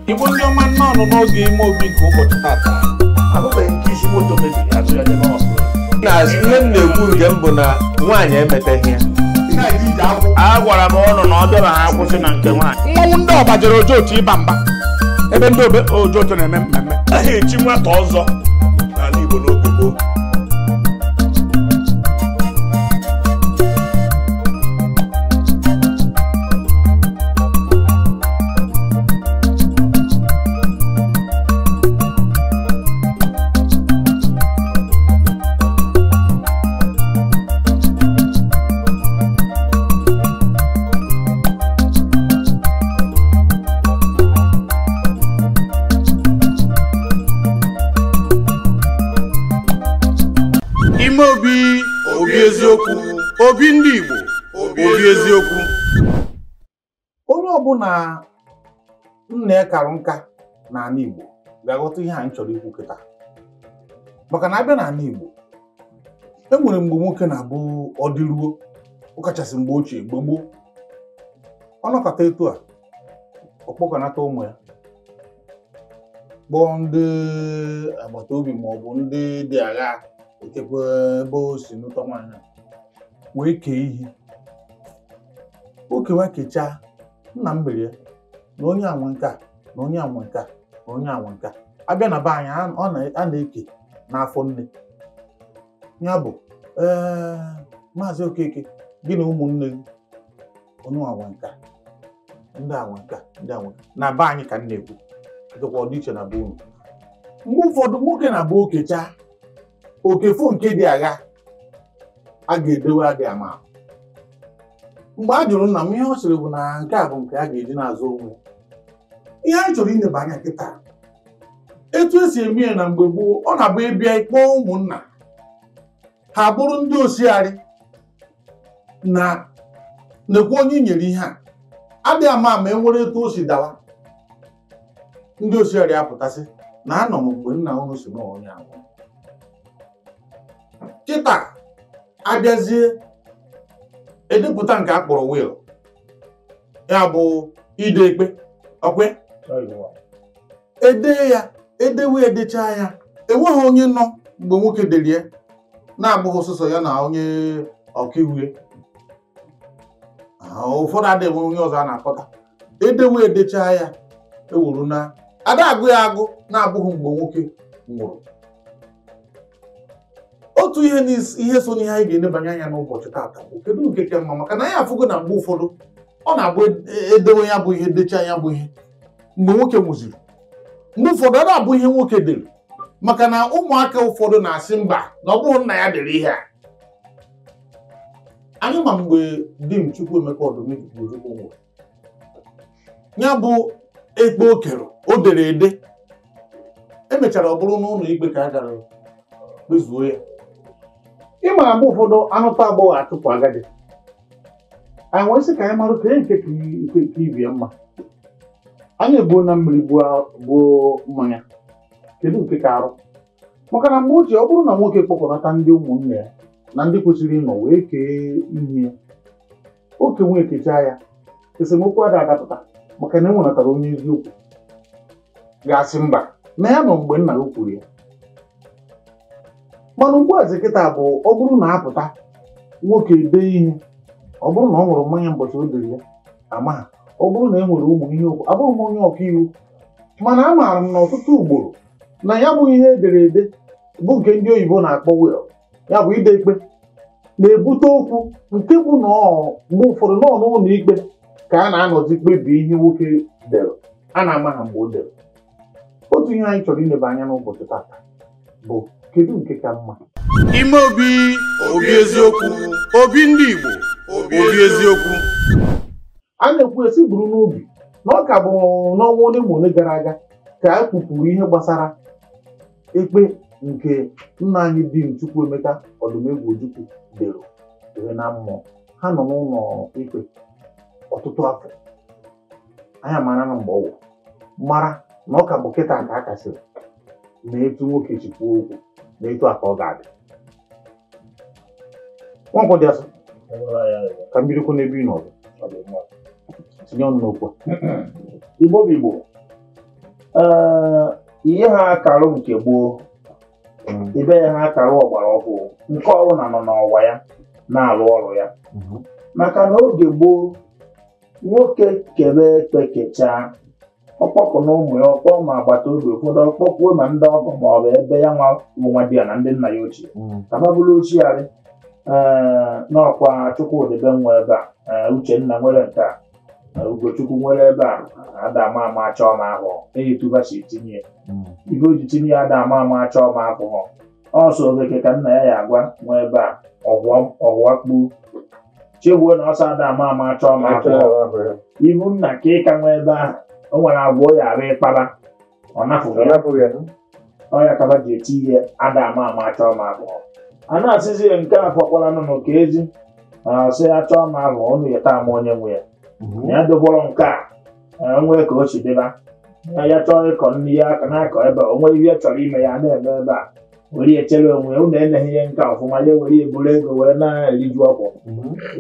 Igbo ndị ọma nnọọ n'oge ime obi nke ụbọchị tata. Ahụbeghị nke isi moto mebiri azụ ya jebe hospital. Na ihe m na-ekwu nke m bụ na nwaanyị emeteghị ya. A gwara m ụnụ na ọ bịara ha akwụsị na nke nwaanyị. Mmanwụ ndị ọba jere Ojoto ịba mba ebe ndị Ojoto na-eme mmemme. Aha echi nwata ọzọ n'ala Igbo n'oge gboo. Ime obi, obi eziokwu, obi ndị Igbo, obi eziokwu. Onye ọbụla nna ya kara nka n'ala Igbo ga-aghọta ihe anyị chọrọ ikwu kịta. Maka na abịa n'ala Igbo, e nwere mgbe nwoke na-abụ ọdịruo, ọkachasị mgbe ochie, mgbe gboo. Ọ nọkọta etu a, ọ kpọkọnata ụmụ ya, kpọọ ndị agbata obi ma ọ bụ ndị dị agha ekekwe ebe o si nụta nwaanyị wee kee ihe. O kewa kechaa, nna m mere ya na onye anwe nke a na onye anwe nke a na onye anwe nke a. Abịa na be anyị, a na-eke n'afọ nne. Ya bụ ee Maazị Okeke, gị na ụmụnne gị, onye anwe nke a, ndị anwe nke a, ndị anwe nke a. Na be anyị ka m na-ekwu, dịkwa ọdịiche na be unu. Mgbe ụfọdụ nwoke na-abụ okechaa okefo nke dị agha a ga-edewe adị ama. Mgbe a jụrụ nna m, ihe ọ sịrị bụ na nke a bụ nke a ga-eji na-azụ onwe. Ihe anyị chọrọ ineba anya kịta, etu esi eme ya na mgbe gboo, ọ na-abụ ịbịa ịkpọọ ụmụnna ha bụrụ ndị osighari na nekwa onye nyere ihe a adị ama ama enwere etu o si dawa. Ndị osighari apụtasị na anọ m mgbe nna unu si na onye ahụ. Kịta abịazie edepụta nke a kpọrọ will, ya bụ ide ekpe ọkwe ede ya, edewe edecha ya, enweghị onye nọ mgbe nwoke dere ya na-abụghị sọsọ ya na onye ọkaiwu ya. Ụfọdụ adịghị onye ọzọ a na-akpọta. Edewe edecha ya, ewuru na ada agụ ya agụ na-abụghị mgbe nwoke nwụrụ. Otu ihe so n'ihe anyị ga-enebanye anya n'ụbọchị taata bụ kedu nke ka mma, maka na anyị afụgo na mgbe ụfọdụ ọ na-abụ edewe ya bụ ihe, dechaa ya bụ ihe mgbe nwoke nwụziri. Mgbe ụfọdụ ọ na-abụ ihe nwoke dere, maka na ụmụaka ụfọdụ na-asị mba na ọ bụghị nna ya dere ihe a. Anyị ma mgbe di m Chukwuemeka Odumegwu Ojukwu nwụrụ, ya bụ ekpe o kere o dere ede, emechara ọ bụrụ n'ụlọ ikpe ka a gara kpezuo ya. Ị mara mgbe ụfọdụ anụta agbọghọ achụpụ agadi, anyị nwere sị ka anyị mara ka nke ka ibie mma. Anyị ebuo na mmiri gbuo mmanya, kedu nke ka arụ? Maka na mgbe ochie, ọ bụrụ na nwoke kpọkọnata ndị ụmụnne ya na ndị kwesịrị ịnọ wee kee ihe ya, oke nwee kechaa ya, esemokwu ada adapụta, maka na e nwenatara onye eziokwu ga-asị mba na ya nọ mgbe nna ya kwuru ya. Mana ugbu a kịta bụ ọ bụrụ na apụta nwoke dee ihe, ọ bụrụ na ọ ṅụrụ mmanya mbọchị o dere ya ama ha, ọ bụrụ na e nwere ụmụ ihe okwu, abụghị m onye ọkaiwu, mana amaara m na ọtụtụ ugboro na ya bụ ihe edere ede bụ nke ndị oyibo na-akpọ will, ya bụ ide ikpe, na-ebute okwu nke bụ na mgbe ụfọdụ nọ n'ụlọ ikpe ka a na-anọzi kpebie ihe nwoke dere, a na-ama ha mgbe o dere. Otu ihe anyị chọrọ ineba anya n'ụbọchị tata bụ kedu nke ka mma. Ime obi, obi eziokwu, obi ndị Igbo, obi eziokwu. A na-ekwu esi buru n'obi na ọ ka bụ n'ọnwa ole ma ole gara aga ka a kwupụrụ ihe gbasara ekpe nke nna anyị di m Chukwuemeka Odumegwu Ojukwu dere dere na mmụọ. Ha nọ n'ụlọ ikpe ọtụtụ afọ, anyị amara na mgbe ọ wụ mara na ọ ka bụ kịta ka a kasịrị na etu nwoke si kwuo okwu na etu a ka ọ ga-adị. Nwankwọ dị asọ ka mmiri kwụ n'ebe ị nọ ọzọ. Tinye ọnụ n'okwu a. Igbo bụ Igbo, Ee, ihe ha akarụ nke gboo, ebe ha akarụ ọgbara ọhụụ, nke ọbụla nọ n'ọwa ya na-alụ ọrụ ya. Maka na oge gboo, nwoke kebe ekpe kechaa, ọkpọkụ na ụmụ ya, ọkpọ ma agbata obi ụfọdụ, ọkpọkwuo ma ndị ọgọ ma ọ bụ ebe ya nwa bụ nwa di ya na ndị nna ya ochie ka ha bụrụ ochiarị. Ee, n'ọkwa Chukwudịbe nwe ebe a, Uchenna nwere nke a, Ugochukwu nwere ebe a, ada ama ama achọọ m ahụ eyituba si tinye ya ibe o ji tinye ya, ada ama ama achọọ m ahụ ọsọ okeke ka nna ya ya agwa nwe ebe a ọhụa kpuo chegbuo na ọsọ ada ama ama achọọ m ahụ ibu nna ka ịka nwe ebe ahụ o nwere agwa o ya arụ ịkpaba ọ napụghị ya ọ ya kaba ji eti ihe ada ama ama achọọ m ahụ. A na-asịzi ya nke a fọkwara nụnụ ka ezi asị achọọ m ahụ ọnụ ya taa ama onye nwe ya na ya dokwara nke a nwee ka o si dịba ya chọọ ịkọ nri ya aka na-akọ ebe a, o nwee ihe chọrọ ime ya na-eme ebe a were echere onwe ya, unu eneghị ihe nka ọfụma ya were eburu ego were na-eriju ọkwụ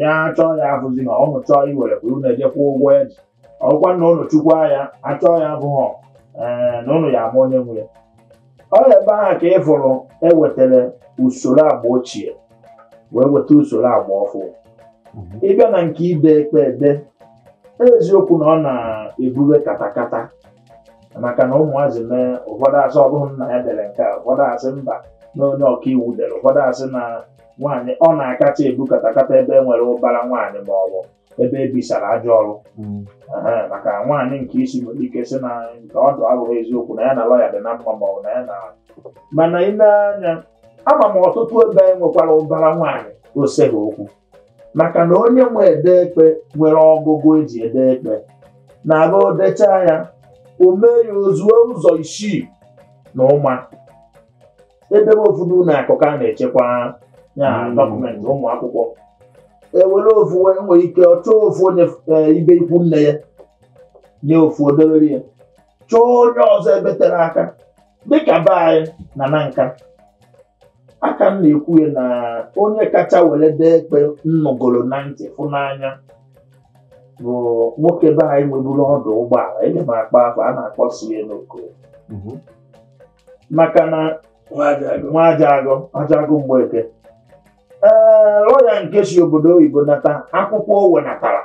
ya chọọ ya afụzi na ọnụ chọọ iwere kwa unu ejekwa ụgwọ ya ji ọkwa na ụnụ chukwa ya achọọ ya abụghọ ee na ụnụ ya ama onye nwe ya. Ọ ebe ahụ ka ị fụrụ ewetara usoro agba ochie wee weta usoro agba ọfụ. Ịbịa na nke ide ekpe ede, eziokwu na ọ na-ebube katakata maka na ụmụazị mee ụfọdụ asị ọ bụghị nna ya dere nke a, ụfọdụ asị mba na onye ọkaiwu dere, ụfọdụ asị na nwaanyị ọ na-akacha ebu katakata ebe e nwere ụbara nwaanyị ma ọ bụ ebe e bisara ajọ ọrụ. Maka nwaanyị nke isi nwere ike sị na nke ọdụ abụghị eziokwu na ya na lọya dị na mma ma ọ bụ na ya na mana ị na-anya ama m ọtụtụ ebe e nwekwara ụbara nwaanyị oseghị okwu maka na onye nwe ede ekpe nwere ọgụgụ eji ede ekpe na-abụ odechaa ya o mee ya ozuo ụzọ isii na ụma edebe ofu n'ụlọ akụ ka a na-echekwa ya dọkụmentị ụmụ akwụkwọ ewere ofu nwere ike ọ chọọ ofu onye ibe ikwu nne ya nye ofu odebere ya chọọ onye ọzọ ebe tere aka dịka be anyị na na nka aka m na-ekwu ya na onye kacha were dee ekpe nnụgoro na ntị fụ n'anya bụ nwoke be anyị nweburu ọdụ ụgbọala eji m akpa afọ a na-akpọ sie n'oko maka na nwa aja agụ Mgbeke ee lọya nke si obodo oyibo nata akwụkwọ o wenatara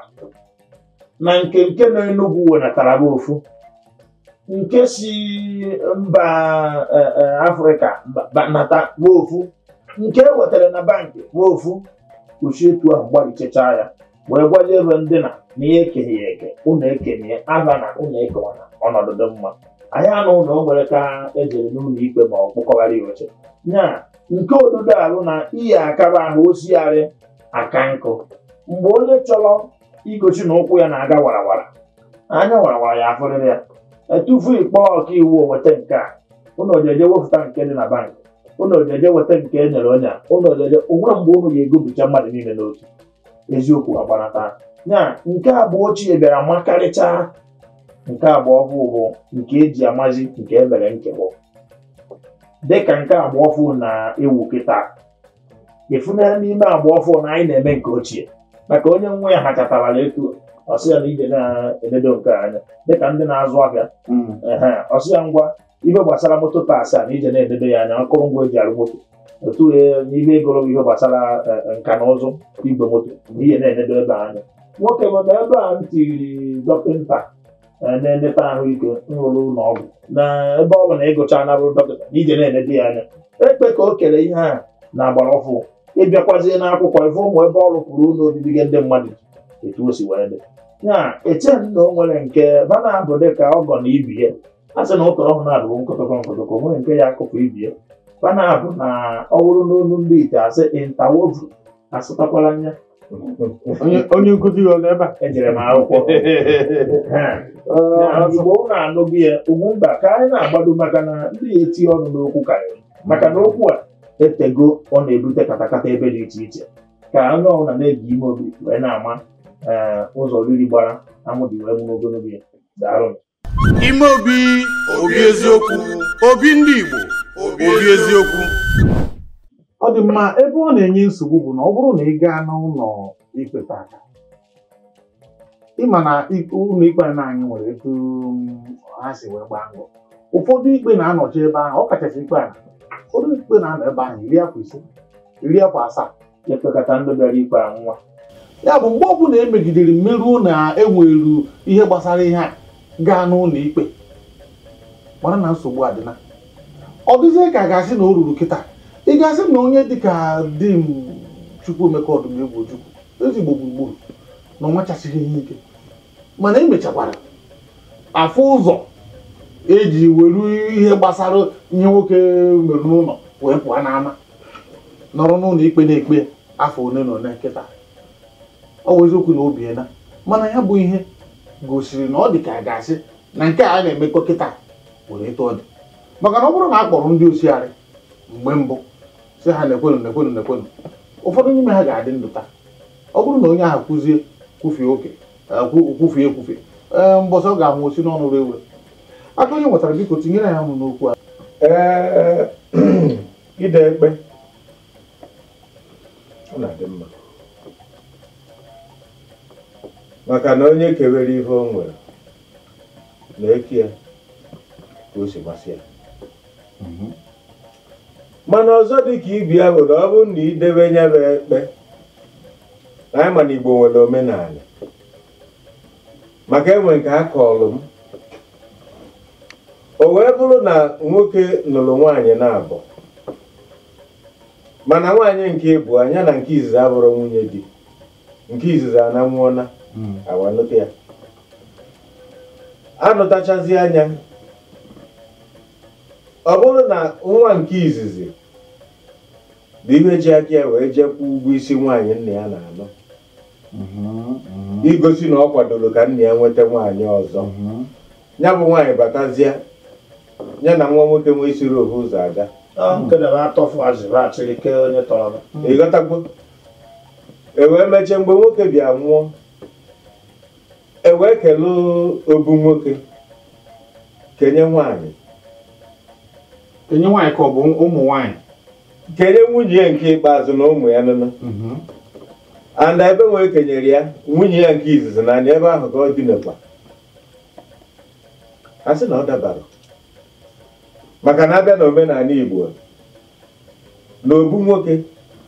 na nke nke nọ Enugwu wenatara bụ ofu nke si mba Afrịka nata bụ ofu nke e wetara na bankị bụ ofu kwụsị etu ahụ gbalichechaa ya wee gwazie ebe ndị na na ihe ekeghị ya eke ụnụ ekenye aba na ụnụ ekewana ọnọdụ dị mma anyị anụ ụlọ o nwere ka ejere n'ụlọ ikpe ma ọ kpụkọgharị ya oche nya nke odudo alụ na iyi akaba ahụ osigharị aka nkụ mgbe onye chọrọ igosi na ụkwụ ya na-aga warawara anya warawara ya afụrịrị ya etufu ikpọ ọkaiwu weta nke a ụnụ ojeje wepụta nke dị na bankị ụnụ ojeje weta nke e nyere onye a ụnụ ojeje onwe mgbe ụnụ ga-egobicha mmadụ niile n'otu eziokwu agbanata nya nke abụọ ochie bịara makarịchaa nke agba ọhụụ bụ nke eji amazi nke e mere nkewọ dịka nke agba ọhụụ na-ewu kịta ịfụna n'ime agba ọhụụ na anyị na-eme nke ochie maka onye nwe ya hachatara etu ọsị ya na ije na-enedo nke anya dịka ndị na-azụ ahịa ọsị ya ngwa ihe gbasara moto paasị a na ije na-enedo ya anya akụrụngwa eji arụ moto otu n'ihe egoro ihe gbasara nka na ụzụ igwe moto na ihe na-enedo ebe anya nwoke bụ na ebe a m tiri dọkịta na-eneta ahụike nrụrụ ụlọ ọgwụ na ebe ọ bụ na ịgụcha na bụrụ dọkịta na ije na-enedo ya anya ekpe ka o kere ihe a na agbara ọfụ ịbịakwazie n'akwụkwọ ife ụmụ ebe ọ rụpụrụ ụlọ obibi gị ndị mmadụ etu o si wee dị ya eche m na o nwere nke bana abụ dị ka ọgọ na ibi ya a sị na ụtọrọ ọhụrụ na-abụ nkọtọkọ nkọtọkọ nwere nke ya akụkụ ibi ya bana abụ na ọ bụrụ n'olu ndị ite asị intawovu asụtakwala anya onye nkụzi gị ọ nọ ebe a ejere m akwụkwọ Igbo ụnụ anụghị ya Ugwumba ka anyị na-agbado maka na ndị ya etinye ọnụ n'okwu karịrị maka na okwu a etego ọ na-ebute katakata ebe dị iche iche ka onye ọbụla na-ege ime obi wee na-ama ụzọ oriri gbara amụ dị wee nwụrụ ogologo ya. Daalụ. Ime obi obi eziokwu, obi ndị Igbo, obi eziokwu. Ọ dị mma. Ebe ọ na-enye nsogbu bụ na ọ bụrụ na ị gaa n'ụlọ ikpe tata, Ịma na ụlọ ikpe anyị nwere etu ha si wee gbaa mbọ. Ụfọdụ ikpe na-anọchi ebe ahụ, ọ kachasị ikpe a. Ụfọdụ ikpe na-anọ ebe ahụ 50 7 ekpekata ndị bịara ikpe anwụnwa. Ya bụ mgbe ọbụla emegidere mmeruo na enweru ihe gbasara ihe a gaa n'ụlọ ikpe, mara na nsogbu adịna. Ọ dịzie ka a ga-asị na o ruru kịta. Ị ga-asị na onye dịka di m Chukwuemeka Odumegwu Ojukwu ezigbo gburugburu na ọ nwachasịghị ihe ike, mana emechakwara afụ ụzọ eji were ihe gbasara ihe nwoke mere n'ụlọ wee pụọ n'ama, nọrọ n'ụlọ ikpe na-ekpe afọ ole na ole kịta. Ọ bụ eziokwu na obiena, mana ya bụ ihe gosiri na ọ dị ka a ga-asị na nke a na-emekọ kịta were etu ọ dị. Maka na ọ bụrụ na a kpọrọ ndị osiarị mgbe mbụ sị ha na-ekwenụ na-ekwenụ na-ekwenụ, ụfọdụ n'ime ha ga-adị ndụ taa. Ọ bụrụ na onye ahụ kwụzie kwufie oke kwufie ekwufie, ee mbọsị ọ ga-anwụ osi n'ọnụ rewe. Aka onye nwetara, biko tinyere ya ọnụ n'okwu a. Ee, ide ekpe ọ na-adị mma, maka na onye kewere ihe o nwere na-eke ya ka o si masị ya. Mana ọzọ dị ka ibi ya bụ na ọ bụrụ na idebe ya bụ ekpe, na anyị ma na Igbo nwere omenala, maka enwe nke a kọọlụ m, o wee bụrụ na nwoke nụrụ nwaanyị na-abụ, mana nwaanyị nke ịbụ anya na nke izizi abụrụ nwunye di, nke izizi ananwụọna awanụta ya, anụtachazi anya. Ọ bụrụ na nwa nke izizi bụ ihe ji aka ya wee jekwa ụgwọ isi nwaanyị nna ya na-anụ, igosi na ọ kwadoro ka nna ya nweta nwaanyị ọzọ, ya bụ nwaanyị batazie ya na nwa nwoke nwee siri ohu ụzọ aga. Ịghọtagbo? E wee mechie mgbe nwoke bịa nwụọ, e wee kelee obu nwoke kenye nwaanyị, kenye nwaanyị ka ọ bụ ụmụ nwaanyị, kenye nwunye ya nke ikpeazụ na ụmụ ya nụnụ. And ebe nwee kenyere ya nwunye ya nke izizi naanị ebe ahụ ka ọ dinekwa. A sị na ọ dabara, maka na abịa na omenala Igbo na obu nwoke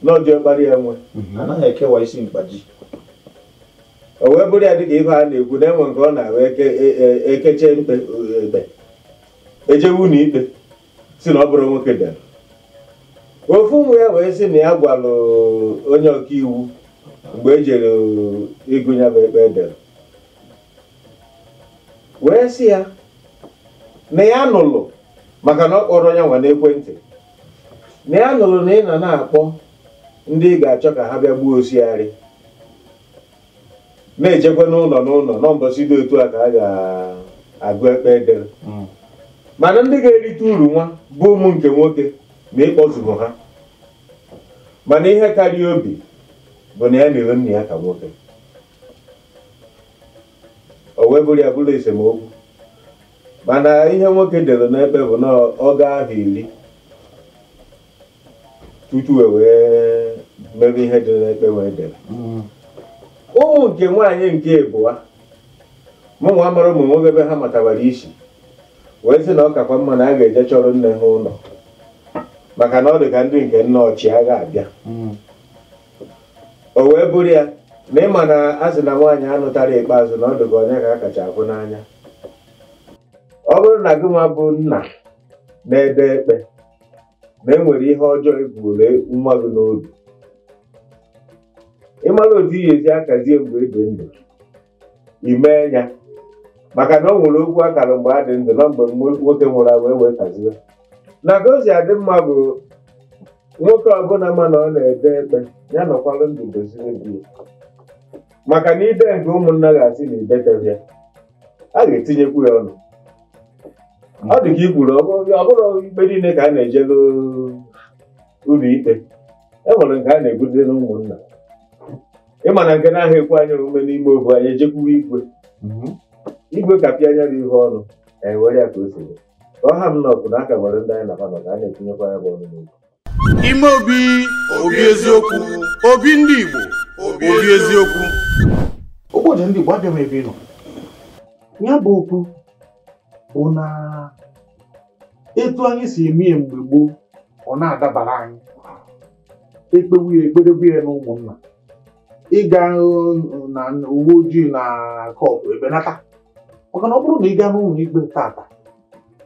na ọdị ọkpara ya nwe anaghị ekewa isi mkpaji. O wee bụrụ ya dịka ife a na-ekwu na enwe nke ọ na-ahụ ekeche mkpe ekpe ejewu na ikpe si na ọ bụrụ nwoke dere. Ofu nwa ya wee sị na ya gwalụ onye ọkaiwu mgbe e jere ịgụ ya bụ ekpe edere, wee sị ya na ya nụlụ, maka na ọ kpọrọ ya nwa n'ekwentị, na ya nụlụ na ị nọ na-akpọ ndị ị ga-achọ ka ha bịa gbuo osiarị, na-ejekwa n'ụlọ n'ụlọ nọ mbọsị dị otu a ka a ga-agụ ekpe edere, mana ndị ga-erite uru nwa bụ ụmụ nke nwoke na ịkpọzuru ha. Mana ihe karịa obi bụ na ya na-ere nna ya ka nwoke. O wee bụrụ ya bụrụ esemokwu. Mana ihe nwoke dere n'ekpe bụ na ọ gaa ahụ 10 tutu e wee mebe ihe dị n'ekpe wee dere. Ụmụ nke nwaanyị nke ịbụa, mụ nwa mara ụmụ nwoke ebe ha matawara isi, wee sị na ọ kakwa mma na a ga-eje chọrọ nne ha ụlọ, maka na ọ dị ka ndị nke nna ọchịagha abịa. O wee bụrụ ya na ịma na a sị na nwaanyị anụtara ikpeazụ na ọ dị ka onye ka a kacha afụ n'anya. Ọ bụrụ na gị nwa bụ nna na-ede ekpe na e nwere ihe ọjọọ ekwuru nwa gị n'obi, ịmara otu ị ga-esi akazie mgbe ị dị ndụ ime ya, maka na o nwere okwu akara mgbe a dị ndụ na mgbe nwoke nwụrụ anwụ wee kazie. Na ka o si adị mma bụ nwoke ọbụla ma na ọ na-ede ekpe ya nọkwalụ ndụ doziri di ya, maka na ide nke ụmụnna ga-asị na ideteghị ya, a ga-etinyekwu ya ọnụ. Ọ dị ka i kwuru, ọ bụrụ ikpe niile ka a na-eje n'ụlọ ikpe, e nwere nke a na-ebute n'ụmụnna. Ịma na nke na-ahụ ekwe anyị omume n'ime obu anyị ejekwuwa igwe, igwe kapịa anya bụ ihe ọnụ, ewere ya ka o si dị. Ka ọ ha m nọpụ na aka nwere ndị anyị na ha nọ ka a na-etinyekwa ya bụ ọnụ n'okwu. Ime obi, obi eziokwu, obi ndị Igbo, obi eziokwu. Ogbuoja ndị Igbo abịa m ebe ị nọ. Ya bụ okwu bụ na etu anyị si eme ya mgbe gboo ọ na-adabara anyị. Ekpewu ya ekpedebu ya na ụmụnna. Ịga na uwe ojii na kọtụ ebenata. Maka na ọ bụrụ na ị gaa n'ụlọ ikpe tata,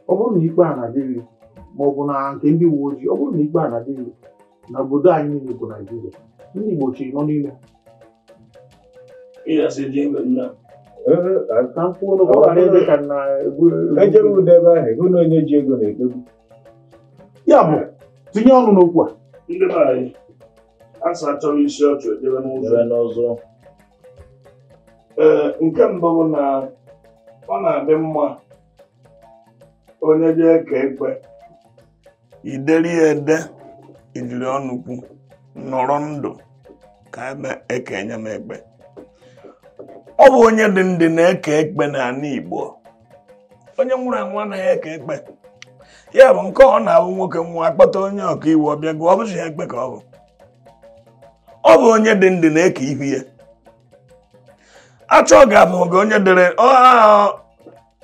ọ bụrụ na ikpe a na-adịghị ma ọ bụ na nke ndị uwe ojii, ọ bụrụ na ikpe a na-adịghị na obodo anyị niile bụ Naịjirịa, ndị Igbo chiri nọ n'ime. Ka m kwuo n'ụka ọ ghara ịdị ka na ejere udo ebe ahụ ego na onye ji ego na-ekpegbu. Ya bụ tinye ọnụ n'okwu a. Ndị be anyị asa achọrọ isi ọchụ edebe n'ụzọ. Ee, nke mbụ bụ na ọ na-adị mma onye jee ka ekpe ideri ya ede ijiri ọnụ kwu nọrọ ndụ ka ebe ekenye m ekpe. Ọ bụ onye dị ndị na-eke ekpe n'ala Igbo. Onye nwụrụ anwụ anaghị eke ekpe. Ya bụ nke ọ na-abụ nwoke nwụọ akpọta onye ọka iwu ọbịa gụọ, ọ bụzi ya ekpe ka ọ bụ. Ọ bụ onye dị ndị na-eke ihu ya. Achọ ga-abụ gị onye dere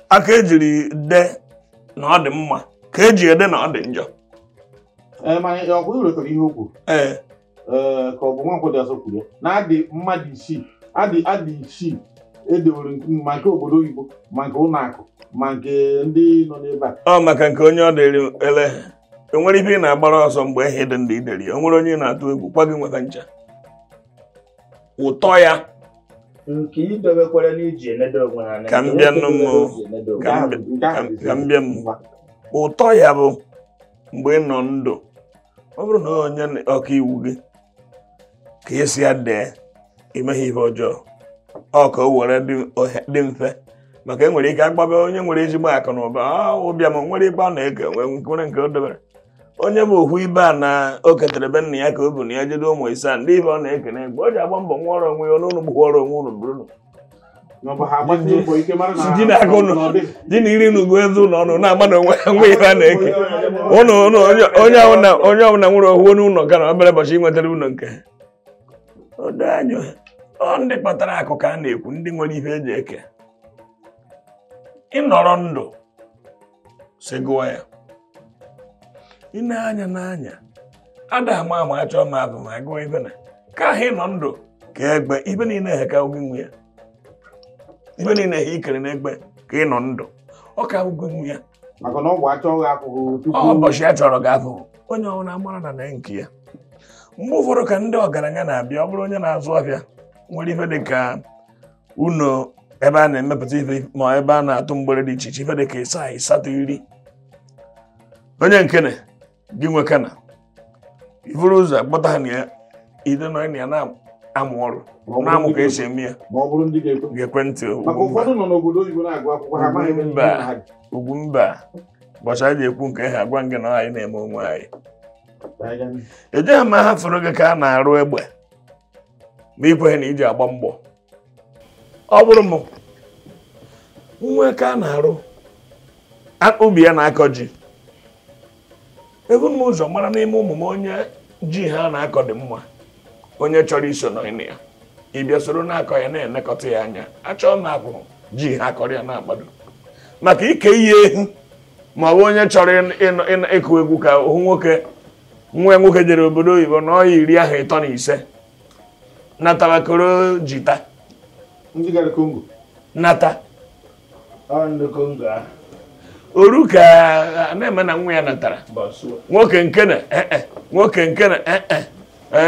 aka ejiri de na ọ dị mma ka eji ede na ọ dị njọ. Mana ọ bụ iwetara ihe okwu. Ee. Ka ọ bụ Nwankwọ dị asọ kwuru ya na adị mmadụ isii adị isii edewere ma nke obodo oyibo ma nke ụlọ akụ ma nke ndị nọ n'ebe a. Ọ maka nke onye ọ dịrị ele enwere ife ị na-agbara ọsọ mgbe ihe dị ndị ideri o nwere onye ị na-atụ egwu kwa gị nweta ncha ụtọ ya nke idobekwere n'iji enedo onwe ha ka m bịa nụ m ka m bịa m ụtọ ya bụ mgbe ị nọ ndụ ọ bụrụ na onye ọka iwu gị ka esi ya dee imeghị ihe ọjọọ ọ ka o were dị mfe maka e nwere ike agbabe onye nwere ezigbo akụ na ụba ụbịam nwere ikpe ọ na-eke nwere nke o dobere onye bụ ohu ibe a na o ketere be nna ya ka o bu na ya jedo ụmụ ise ndị ibe ọ na-eke na egbe o ji agba mbọ nwa ọrụ onwe ya n'ụlọ gbukwa ọrụ onwe ụlụ bụrụ ji na iri na ugo eze ụlọ ọnụ na-agba na onwe ibe a na-eke ụnụ onye ọbụla nwere ohu n'ụlọ ka na obere ụbọchị nwetara ụlọ nke ọ ndị kpatara akụ ka a na-ekwu ndị nwere ihe eji eke ịnọrọ ndụ si gụọ ya ị na-anya n'anya ada ama ama achọ ma abụ ma gụọ ibe na ka ahụ ịnọ ndụ ka egbe ibe niile ha ka oge nwe ya ibe niile ha ikere na egbe ka ịnọ ndụ ọ ka oge nwe ya maka na ọ bụ achọ gị afụghị tupu ụbọchị a chọrọ gị afụghị onye ọbụla mara na nke ya. Mgbe ụfọdụ ka ndị ọgaranya na-abịa ọ bụrụ onye na-azụ ahịa nwere ife dị ka ụlọ ebe a na-emepụta ife ma ebe a na-atụ mgbere dị iche iche ife dị ka ịsa ịsatọ iri onye nkene gị nwekana iburu ụzọ akpọta ha na ya ide nọ ya na-amụ ọrụ na-amụ ka esi eme ya ma ọ bụrụ ndị ga-ekwe ntị maka ụfọdụ nọ n'obodo oyibo na-agụ akwụkwọ ha amaghị ebe ndị ha dị. Ugwumba ụbọchị anyị ga-ekwu nke ha agwa gị na anyị na-eme onwe anyị ejeghị m aha fụrụ gị ka a na-arụ egbe ma ikweghị na iji agba mgbọ ọ bụrụ m nwa ka a na-arụ ubi ya na-akọ ji ebu m ụzọ mara n'ime ụmụ m onye ji ha na-akọ dị mma onye chọrọ iso nọ ya ịbịa soro na-akọ ya na-elekọta ya anya achọọ m akwụ ji ha akọrọ ya na-agbado maka ike ihe ehu ma ọ bụ onye chọrọ ịkụ egwu ka hụ nwoke nwa nwoke jere obodo oyibo na ọya 35 natabakoro jita ndị gara Kongo nata Kongo oru ka na-eme na nwa ya natara nwoke nke na nwoke nke na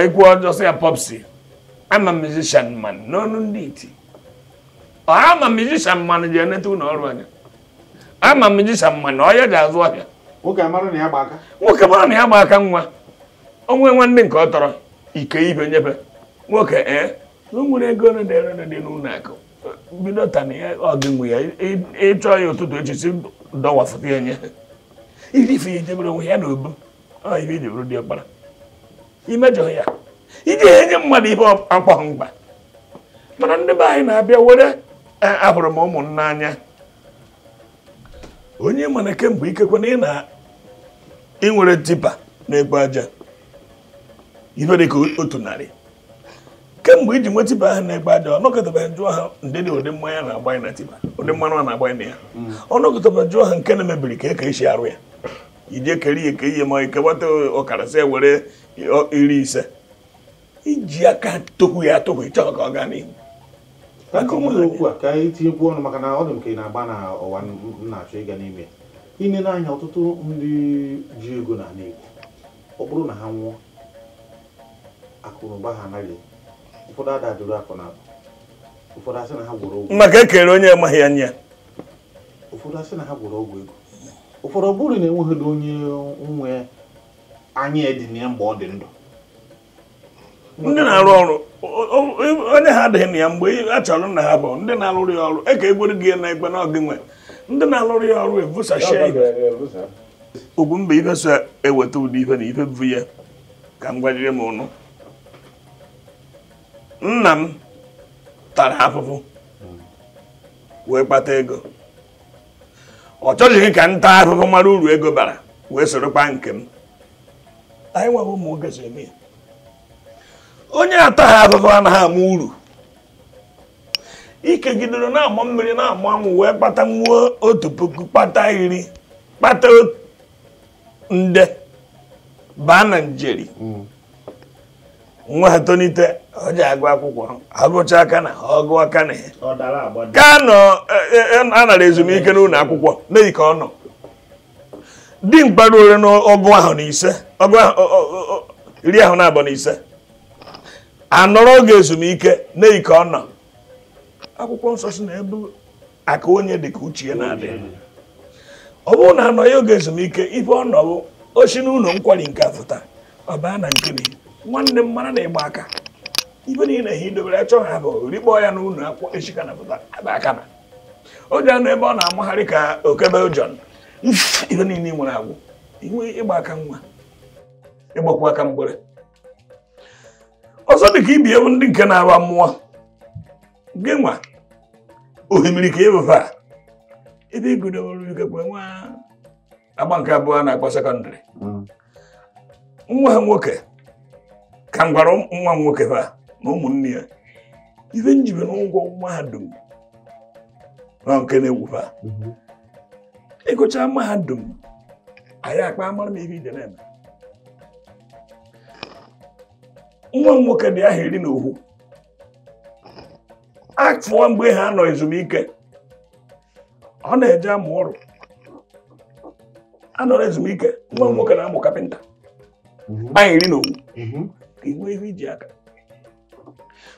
ikwu ọjọọ sị ya popsi ama musician man n'ọnụ ndị iti ama musician man ji eneta ụlọ ọrụ anya ama musician man na ọya ji azụ ahịa nwoke mara na ya gba aka nwoke mara na ya gba aka nwa onwe nwanne nke ọ tọrọ ike ibe nyebe nwoke o nwere ego na-ere dị n'ụlọ akụ bido ta na ya ọdịnwu ya ịchọ ya ụtụtụ echi si dọwafụta ya nye irife ya ejebere onwe ya na obu ọ ibe iji bụrụ diọkpara imejọ ya iji enye mmadụ ihe akwa mkpa mana ndị be anyị na-abịa were ahụrụ m ụmụnna anya onye mana kemgbe ikekwe na ị na ị nwere tipa na-ekpo aja ife dị ka 100 Kemgbe iji nwe tipa ahụ na-egbe aja ọnọkọtabeghị jụọ ha ndị dị ụdị mmanya na-agbanye na tipa ụdị mmanụ a na-agbanye na ya ọnọkọtabeghị jụọ ha nke na-emebiri ka eke esi arụ ya ije kere ihe ka ihe ma ike gbata ọkara sị were 50 iji aka tohu ya atohu ịchọrọ ka ọ gaa n'ihu. Ka okwu a ka anyị tinyekwu ọnụ maka na ọ dị m ka ị na-agba na ọwa m na-achọ ịga n'ime ine n'anya ọtụtụ ndị ji ego na ala Igbo ọ bụrụ na ha nwụọ akụnụba ha anaghị ụfọdụ adadoro akụ na akụ ụfọdụ asị na ha gwọrọ ọgwụ maka ekere onye amaghị anya ụfọdụ asị na ha gwọrọ ọgwụ ego ụfọdụ ọ bụrụ na enweghị onye nwe anya dị na ya mgbe ọ dị ndụ ndị na-arụ ọrụ onye ha adịghị na ya mgbe a chọrọ nna ha bụ ndị na-alụrụ ya ọrụ eke egboro gị na egbe na ọgị nwe ndị na-alụrụ ya ọrụ evusachie Ugwumba ife so eweta ụdị ife na ife bụ ya ka m gwajiri m ụnụ nna m tara afụfụ wee kpata ego ọ chọghị ka m taa afụfụ mara uru ego bara wee soro kpaa nke m anyị nwere ụmụ nwoke so eme ya onye ataghị afụfụ anaghị ama uru ikegidere na-ama mmiri na-ama anwụ wee kpata nwuo 1000 kpata 10 kpata nde baa na njeri nwa ha tonite ọ ji agụ akwụkwọ agụcha aka na ọgụ aka na ya ka nọ a nara ezumike n'ụlọ akwụkwọ n'ihi ka ọ nọ dimkpa ruore n'ọgụ ahụ na ise ọgụ iri ahụ na abụọ na ise anọrọ oge ezumike n'ihi ka ọ nọ akwụkwọ nsọ si na ebe aka onye dị ka uche ya na-adị ọ bụrụ na anọ ya oge ezumike ife ọ nọbụ osi n'ụlọ nkwari nke afụta ọ baa na nkiri nwanne m mara na ịgba aka ibe niile ha idobere achọ ha bụ rikpọọ ya n'ụlọ akwụkwọ eshika na pụta aba aka na o ji anọ ebe ọ na-amagharị ka okebe John ibe niile nwere agwụ inwe ịgba aka nwa ịgbakwa aka mgbere ọzọ dị ka ibi ewu ndị nke na-agba mmụọ gị nwa ohimiri ka ịbụfa ebe igudobere ikekwe nwa agba nke abụọ a na-akpọ sekọndịrị nwa ha nwoke ka m gwara nwa m nwoke fa na ụmụnne ya ife njibe n'ụgwọ mahadum na nke na-egwu fa ịgụcha mahadum anyị akpa amara m ife ije na-eme nwa m nwoke dị aha 14 afọ mgbe ha nọ ezumike ọ na-eje amụ ọrụ anọrọ ezumike nwa m nwoke na-amụ kapịnta anyị 14 ka inwe ihe iji aka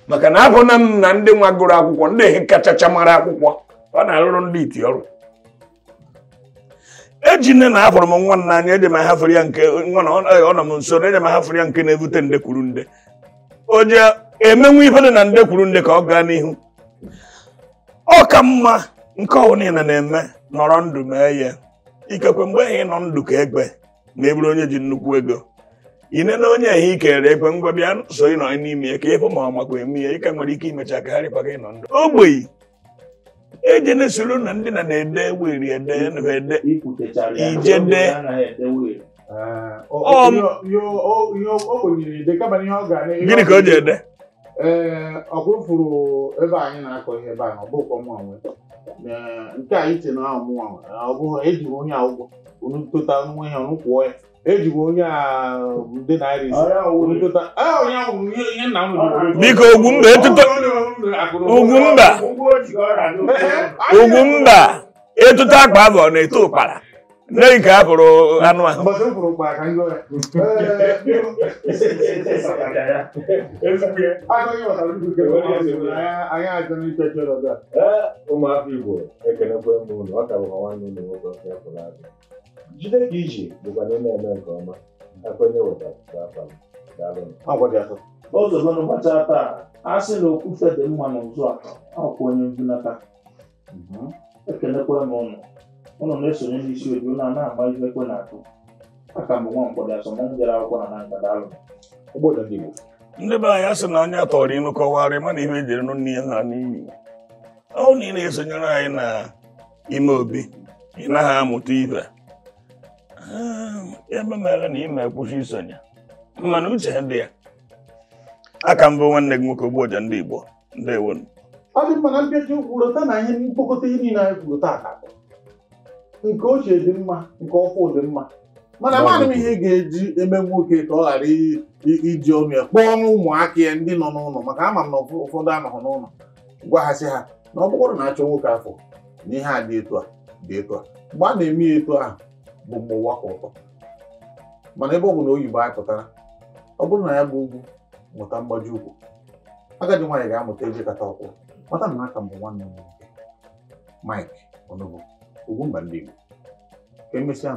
maka na abụ na m na ndị nwa gụrụ akwụkwọ ndị kachacha mara akwụkwọ ọ na-arụrụ ndị iti ọrụ eji nne na afọrọ m nwa nna anya eji m ahafụrụ ya nke nwa na ọ nọ m nso na eji m ahafụrụ ya nke na-ebute nde kwuru nde o ji emenwe ife dị na nde kwuru nde ka ọ gaa n'ihu ọ ka mma nke ọbụla na-eme nọrọ ndụ mee ya ikekwe mgbe ị nọ ndụ ka egbe ma e bụrụ onye ji nnukwu ego ine na onye ehi ikere ekwe ngwa bịa so ị nọ n'ime ya ka ịfụ ma ọ makwa eme ya ike nwere ike imecha ka gharịkwa gị nọ ndụ ogbenye eje na-esoro na ndị na na-ede weri ede ede ijede gịnị ka o ji ede ọ kwụfụrụ ebe anyị na-akọ ihe ebe ahụ ọ bụkwa mụ nwe nke a iche na ahụ mụ nwe ọ bụghị eji m onye a ụgwọ unu tota nwa ihe ọnụ kwụọ ya eji m onye a nde naira ise unu tota onye ahụ ihe nna m biko Ugwumba etuto Ugwumba Ugwumba etuto akpa abụọ na-eto ụkpara nne ka a pụrụ anụ ahụ ụmụafọ Igbo ekenekwe m unu ọ ka bụkwa nwanne unu nwoke ọfịa pụrụ abịa jide ka iji bụkwa na ị na-eme nke ọma aka onye wetara afa m daalụ. Ụzọ gbachaa taa a sị na okwufe dị mma n'ụzọ atọ ọkwa onye mbunata ekenekwe m ụnụ ụnụ na-esonye n'isi obi ụnụ a na-agba ife ekwe na-atụ aka mbụ nwa mkpọdụ asọmọnwụ bịara akwụkwọ na nanka daalụ. Ndị be anyị asị na onye atọrọ ịnụ kọwarị mana ihe ejiri nụ nne ya na n'iyi ọ na ị na-esonyere anyị na ime obi ị naghị amụta ife ebe mere na ime kwụsị isonye mana uche dị ya Aka mbụ nwanne gị nwoke Ogbuọja ndị Igbo. Ndewo. Ọ dị mma na mpịachi okwu lọta na ihe mkpokọta ihe niile anyị kwuru taata nke ochie dị mma, nke ọfụ dị mma, mana amaghị m ihe ga-eji eme nwoke ka ọ ghara iji ọnụ ya kpọọ ọnụ ụmụaka ya ndị nọ n'ụlọ, maka ama m na ụfọdụ anọghị n'ụlọ, gwa ha sị ha na ọ bụrụ na achọ nwoke afọ na ihe a dị etu a dị etu a, mgbe a na-eme ya etu ahụ bụ mgbe ụwa ka ụtọ. Mana ebe ọ bụ na oyibo anyị pụtara, ọ bụrụ na ya bụ ugwu mụta mgbaji ụkwụ, agadi nwaanyị ga-amụta eji kata ọkwụ. Mata na aka mbụ nwanne m nwoke Mike Onobo, Ugwumba ndị Igbo. Ka emesịa.